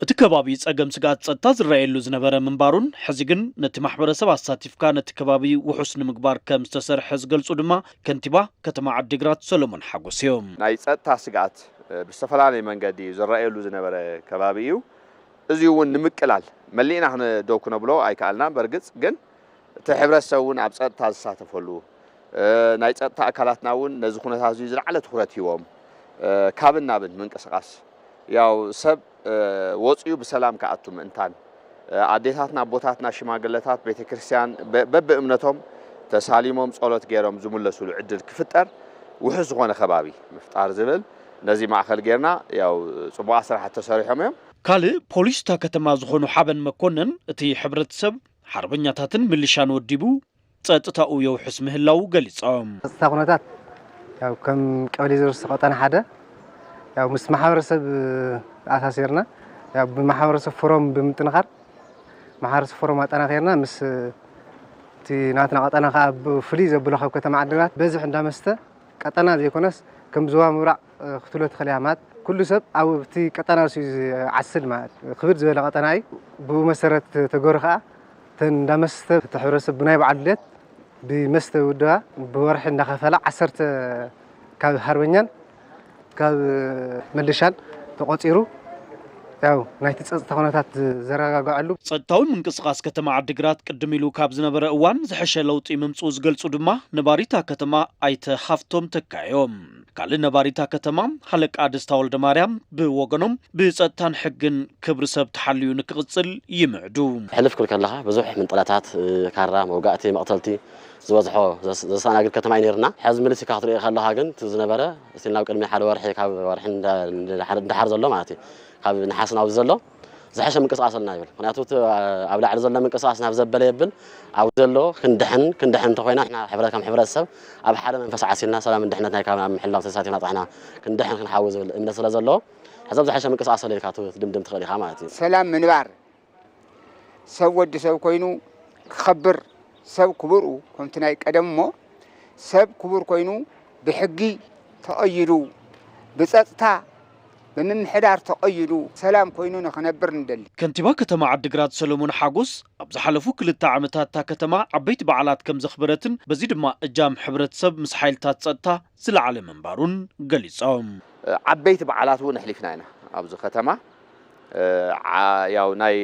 እቲ ከባቢ ጸገም ስግኣት ጸጥታ ዝረኣየሉ ዝነበረ ምንባሩን፣ ሕዚ ግን ነቲ ማሕበረሰብ ኣሳቲፍካ ነቲ ከባቢ ውሑስ ንምግባር ከም ዝተሰርሐ ዝገልጹ ድማ ከንቲባ ከተማ ዓዲግራት ሰሎሞን ሓጎስ እዮም። ናይ ጸጥታ ስግኣት፣ እ፣ ብዝተፈላለየ መንገዲ ዝረኣየሉ ዝነበረ ከባቢ እዩ። እዚ እውን ንምቅላል መሊእና ክነ-፣ ደው ክነብሎ ኣይከኣልናን። በርግጽ ግን እቲ ሕብረተሰብ እውን ኣብ ጸጥታ ዝሳተፈሉ፣ እ፣ ናይ ጸጥታ ኣካላትና እውን ነዚ ኩነታት እዚ ዝለዓለ ትኹረት ሂቦም፣ እ፣ ካብን ናብን ምንቅስቓስ፣ ያው ሰብ፣ እ፣ ወጺኡ ብሰላም ክኣቱ ምእንታን፣ እ፣ ኣዴታትና፣ ኣቦታትና፣ ሽማግለታት ቤተክርስትያን በ-፣ በብእምነቶም ተሳሊሞም ጸሎት ገይሮም ዝምለሱሉ ዕድል ክፍጠር፣ ውሑስ ዝኾነ ከባቢ ምፍጣር ዝብል ነዚ ማእከል ጌርና ያው ጽቡቓት ስራሓት ተሰሪሖም እዮም። ካልእ ፖሊስ እታ ከተማ ዝኾኑ ሓበን መኮነን፣ እቲ ሕብረተሰብ ሓርበኛታትን ምልሻን ወዲቡ ጸጥታኡ የውሕስ ምህላዉ ገሊጾም። ጸጥታ ኩነታት ያው ከም ቀበሌ ዜሮ ሶስት ቀጠና ሓደ ያው ምስ ማሕበረሰብ ተኣሳሲርና ያው ብማሕበረሰብ ፎረም ብምጥንኻር ማሕበረሰብ ፎረም ኣጠናኺርና ምስ እቲ ናትና ቀጠና ከዓ ብፍሉይ ዘብሎ ካብ ከተማ ዓድግራት በዝሒ እንዳመስተ ቀጠና ዘይኮነስ ከም ዞባ ምብራቕ፣ እ፣ ክትብሎ ትኽእል እያ። ማለት ኩሉ ሰብ ኣብቲ ቀጠና ርእሱ እዩ ዝዓስል ማለት ክብድ ዝበለ ቀጠና እዩ። ብኡ መሰረት ተገሩ ከዓ እተን እንዳመስተ እቲ ሕብረተሰብ ብናይ በዓል ድሌት ብመስተ ውድባ ብወርሒ እንዳኸፈላ ዓሰርተ ካብ ሃርበኛን ካብ ምልሻን ተቖጺሩ ያው ናይቲ ጸጥታ ኩነታት ዘረጋግዐሉ። ጸጥታዊ ምንቅስቓስ ከተማ ዓዲግራት ቅድም ኢሉ ካብ ዝነበረ እዋን ዝሐሸ ለውጢ ምምጽኡ ዝገልጹ ድማ ነባሪታ ከተማ ኣይተ ሃፍቶም ተካ እዮም። ካልእ ነባሪታ ከተማ ሃለቃ ደስታ ወልደ ማርያም ብወገኖም ብጸጥታን ሕግን ክብሪ ሰብ ተሓልዩ ንክቕጽል ይምዕዱ። ሕልፍ ክብል ከለኻ ብዙሕ ምንጥላታት፣ እ፣ ካራ፣ መውጋእቲ፣ መቕተልቲ ዝበዝሖ ዘስ-፣ ዘስተኣናግድ ከተማ እዩ ነይርና። ሕዚ ምልስ ኢልካ ክትሪኦ ከለኻ ግን እቲ ዝነበረ እስቲ ናብ ቅድሚ ሓደ ወርሒ ካብ ወርሒ እንዳ-፣ እንዳ-፣ እንዳሓር ዘሎ ማለት እዩ። ካብ ነሓስ ናብዚ ዘሎ ዝሐሸ ምንቅስቃስ ኣለና ይብል። ምክንያቱ እቲ ኣብ ላዕሊ ዘሎ ምንቅስቃስ ናብ ዘበለ የብል። ኣብ ዘሎ ክንድሕን፣ ክንድሕን እንተኮይና ንሕና ሕብረ-፣ ከም ሕብረተሰብ ኣብ ሓደ መንፈስ ዓሲልና ሰላምን ድሕነት ናይ ከባቢና ኣብ ምሕላው ተሳቲፍና ጥራሕና ክንድሕን ክንሓዊ ዝብል እምነት ስለ ዘለዎ ሕዚ ኣብ ዝሐሸ ምንቅስቃስ ኣሎ ኢልካ ትድምድም ትኽእል ኢኻ ማለት እዩ። ሰላም ምንባር ሰብ ወዲ ሰብ ኮይኑ ክኸብር፣ ሰብ ክቡር እዩ፣ ከምቲ ናይ ቀደም እሞ ሰብ ክቡር ኮይኑ ብሕጊ ተቐይዱ፣ ብጸጥታ፣ ብምምሕዳር ተቐይዱ፣ ሰላም ኮይኑ ንኽነብር ንደሊ። ከንቲባ ከተማ ዓዲግራት ሰሎሞን ሓጎስ ኣብ ዝሓለፉ ክልተ ዓመታት እታ ከተማ ዓበይቲ በዓላት ከም ዘኽበረትን በዚ ድማ እጃም ሕብረተሰብ ምስ ሓይልታት ጸጥታ ዝለዓለ ምንባሩን ገሊጾም። ዓበይቲ በዓላት እውን ኣሕሊፍና ኢና። ኣብዚ ከተማ፣ ዓ-፣ ያው ናይ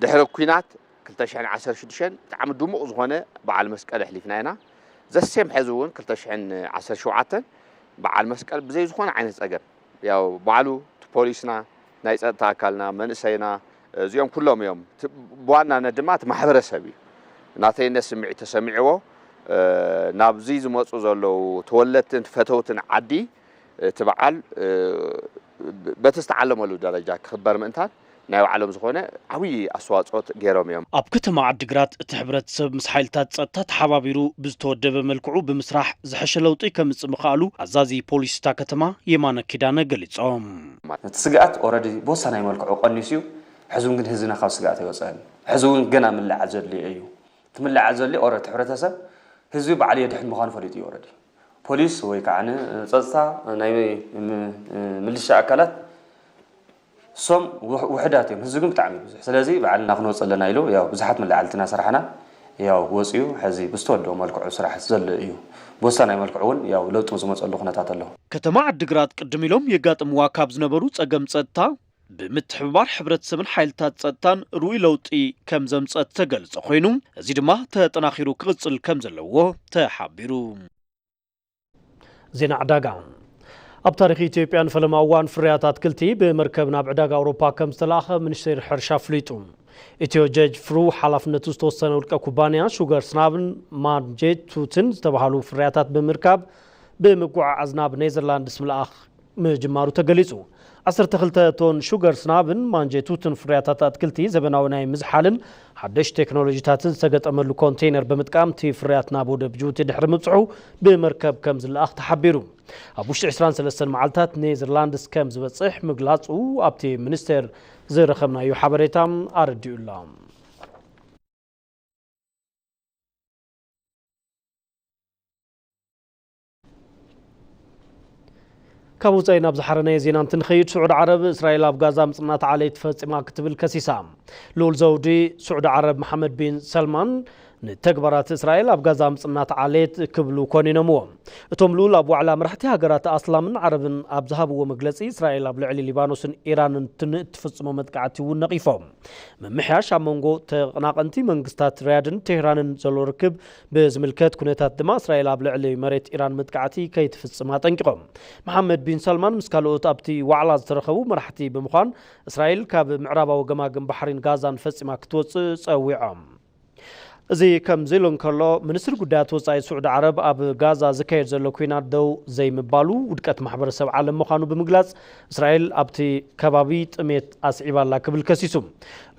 ድሕሪ ኲናት ክልተ ሽሕን ዓሰርተ ሽዱሽተን ብጣዕሚ ድሙቕ ዝኾነ በዓል መስቀል ኣሕሊፍና ኢና። ዘሴም ሕዚ እውን ክልተ ሽሕን ዓሰርተ ሸውዓተን በዓል መስቀል ብዘይ ዝኾነ ዓይነት ጸገም፣ ያው ባዕሉ እቲ ፖሊስና፣ ናይ ጸጥታ ኣካልና፣ መንእሰይና፣ እዚኦም ኩሎም እዮም። እቲ ብዋናነት ድማ እቲ ማሕበረሰብ እዩ። ናተይነት ስምዒት ተሰሚዕዎ፣ እ፣ ናብዚ ዝመጹ ዘለዉ ተወለድትን ፈተውትን ዓዲ እቲ በዓል፣ እ፣ በቲ ዝተዓለመሉ ደረጃ ክኽበር ምእንታን ናይ ባዕሎም ዝኾነ ዓብዪ ኣስተዋፅኦት ገይሮም እዮም። ኣብ ከተማ ዓዲግራት እቲ ሕብረተሰብ ምስ ሓይልታት ጸጥታ ተሓባቢሩ ብዝተወደበ መልክዑ ብምስራሕ ዝሐሸ ለውጢ ከምጽእ ምኽኣሉ ኣዛዚ ፖሊስ እታ ከተማ የማነ ኪዳነ ገሊጾም። እቲ ስግኣት ኦረዲ ብወሳናይ መልክዑ ቀኒሱ እዩ። ሕዚ እውን ግን ህዝብና ካብ ስግኣት ኣይወፀን። ሕዚ እውን ገና ምልዓል ዘድልዮ እዩ። እቲ ምልዓል ዘድልዮ ኦረዲ ሕብረተሰብ ህዝቢ ባዕሉ የድሕን ምዃኑ ፈሊጡ እዩ ኦረዲ። ፖሊስ ወይ ከዓ ጸጥታ ናይ ም-፣ ምልሻ ኣካላት እሶም ውሕ-፣ ውሕዳት እዮም። ህዝቢ ግን ብጣዕሚ ብዙሕ። ስለዚ ባዕልና ክንወጽእ ኣለና ኢሉ ያው ብዙሓት መለዓልቲ እናሰራሕና ያው ወጽዩ ሕዚ ብዝተወደኦ መልክዑ ስራሕ ዘሎ እዩ። ብወሳናይ መልክዑ እውን ያው ለውጢ ዝመጸሉ ኩነታት ኣሎ። ከተማ ዓዲግራት ቅድም ኢሎም የጋጥምዋ ካብ ዝነበሩ ጸገም ጸጥታ ብምትሕብባር ሕብረተሰብን ሓይልታት ጸጥታን ርኡይ ለውጢ ከም ዘምጸት ዝተገልጸ ኮይኑ፣ እዚ ድማ ተጠናኺሩ ክቕጽል ከም ዘለዎ ተሓቢሩ። ዜና ዕዳጋ። ኣብ ታሪኽ ኢትዮጵያ ንፈለማ እዋን ፍርያት ኣትክልቲ ብመርከብ ናብ ዕዳጋ ኣውሮፓ ከም ዝተላእኸ ሚኒስቴር ሕርሻ ኣፍሊጡ። ኢትዮ ጀጅ ፍሩ ሓላፍነቱ ዝተወሰነ ውልቀ ኩባንያ ሹገር ስናብን ማንጄቱትን ዝተባህሉ ፍርያታት ብምርካብ ብምጉዕዓዝ ናብ ኔዘርላንድስ ምልኣኽ ምጅማሩ ተገሊጹ። ዓሰርተ ክልተ ቶን ሹገር ስናብን ማንጀቱትን ፍርያታት ኣትክልቲ ዘበናዊ ናይ ምዝሓልን ሓደሽ ቴክኖሎጂታትን ዝተገጠመሉ ኮንቴይነር ብምጥቃም እቲ ፍርያት ናብ ወደብ ጅቡቲ ድሕሪ ምብጽሑ ብመርከብ ከም ዝለኣኽ ተሓቢሩ። ኣብ ውሽጢ ዕስራን ሰለስተን መዓልታት ኔዘርላንድስ ከም ዝበጽሕ ምግላጹ ኣብቲ ሚኒስቴር ዝረኸብናዮ ሓበሬታ ኣረዲኡ ኣሎ። ካብ ውፃኢ ናብ ዝሓረናዮ ዜና እንትንኸይድ፣ ስዑዲ ዓረብ እስራኤል ኣብ ጋዛ ምፅናት ዓሌት ፈፂማ ክትብል ከሲሳ። ልኡል ዘውዲ ስዑዲ ዓረብ መሓመድ ቢን ሰልማን ንተግባራት እስራኤል ኣብ ጋዛ ምፅናት ዓሌት ክብሉ ኮኒኖምዎ። እቶም ልኡል ኣብ ዋዕላ መራሕቲ ሃገራት ኣስላምን ዓረብን ኣብ ዝሃብዎ መግለፂ፣ እስራኤል ኣብ ልዕሊ ሊባኖስን ኢራንን ትን-፣ እትፍፅሞ መጥቃዕቲ እውን ነቒፎም። ምምሕያሽ ኣብ መንጎ ተቐናቐንቲ መንግስታት ሪያድን ቴህራንን ዘሎ ርክብ ብዝምልከት ኩነታት ድማ፣ እስራኤል ኣብ ልዕሊ መሬት ኢራን መጥቃዕቲ ከይትፍጽም ኣጠንቂቖም። መሓመድ ቢን ሰልማን ምስ ካልኦት ኣብቲ ዋዕላ ዝተረኸቡ መራሕቲ ብምዃን፣ እስራኤል ካብ ምዕራባዊ ገማግም ባሕሪን ጋዛን ፈጺማ ክትወጽእ ጸዊዖም። እዚ ከምዚ ኢሉ እንከሎ፣ ሚኒስትሪ ጉዳያት ወጻኢ ስዑዲ ዓረብ ኣብ ጋዛ ዝካየድ ዘሎ ኲናት ደው ዘይምባሉ ውድቀት ማሕበረሰብ ዓለም ምዃኑ ብምግላጽ፣ እስራኤል ኣብቲ ከባቢ ጥሜት ኣስዒባ ኣላ ክብል ከሲሱ።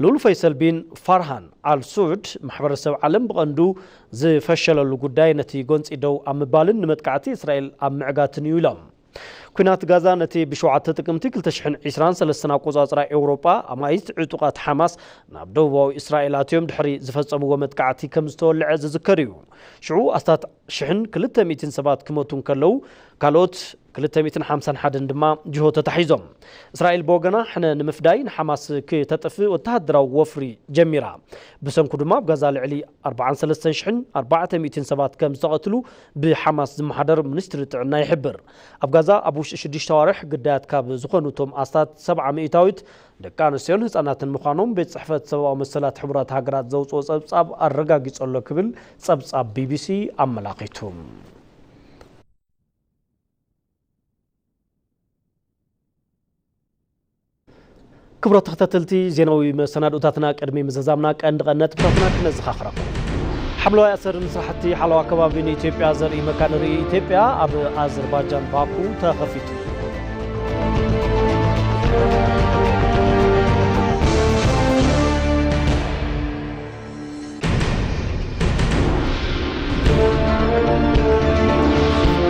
ልኡል ፈይሰል ቢን ፋርሃን ኣል ሱዑድ፣ ማሕበረሰብ ዓለም ብቐንዱ ዝፈሸለሉ ጉዳይ ነቲ ጎንጺ ደው ኣብ ምባልን ንመጥቃዕቲ እስራኤል ኣብ ምዕጋትን እዩ ኢሎም። ኲናት ጋዛ ነቲ ብሸውዓተ ጥቅምቲ ክልተ ሽሕን ዕስራን ሰለስተን ኣቆጻጽራ ኤውሮጳ፣ ኣማኢት ዕጡቓት ሓማስ ናብ ደቡባዊ እስራኤል ኣትዮም ድሕሪ ዝፈጸምዎ መጥቃዕቲ ከም ዝተወልዐ ዝዝከር እዩ። ሽዑ ኣስታት ሽሕን ክልተ ሚእትን ሰባት ክሞቱ እንከለዉ፣ ካልኦት ክልተ ሚእትን ሓምሳን ሓደን ድማ ጅሆ ተታሒዞም። እስራኤል ብወገና፣ ሕነ ንምፍዳይ ንሓማስ ክተጥፍእ ወተሃደራዊ ወፍሪ ጀሚራ። ብሰንኩ ድማ ኣብ ጋዛ ልዕሊ ኣርባዓን ሰለስተን ሽሕን ኣርባዕተ ሚእትን ሰባት ከም ዝተቐትሉ ብሓማስ ዝመሓደር ሚኒስትሪ ጥዕና ይሕብር። ኣብ ጋዛ ኣብ ውሽጢ ሽዱሽተ ኣዋርሕ ግዳያት ካብ ዝኾኑ እቶም ኣስታት ሰብዓ ሚእታዊት ደቂ ኣንስትዮን ህጻናትን ምዃኖም ቤት ጽሕፈት ሰብኣዊ መሰላት ሕቡራት ሃገራት ዘውጽኦ ጸብጻብ ኣረጋጊጹ ኣሎ ክብል ጸብጻብ ቢቢሲ ኣመላኺቱ። ክቡራት ተኸታተልቲ፣ ዜናዊ መሰናድኦታትና ቅድሚ ምዝዛምና ቀንዲ ቀንዲ ነጥብታትና ክነዘኻኽረኩም። ሓምለዋይ ኣሰርን ስራሕቲ ሓለዋ ከባቢን ኢትዮጵያ ዘርኢ መካነ ርእይ ኢትዮጵያ ኣብ ኣዘርባጃን ባኩ ተኸፊቱ።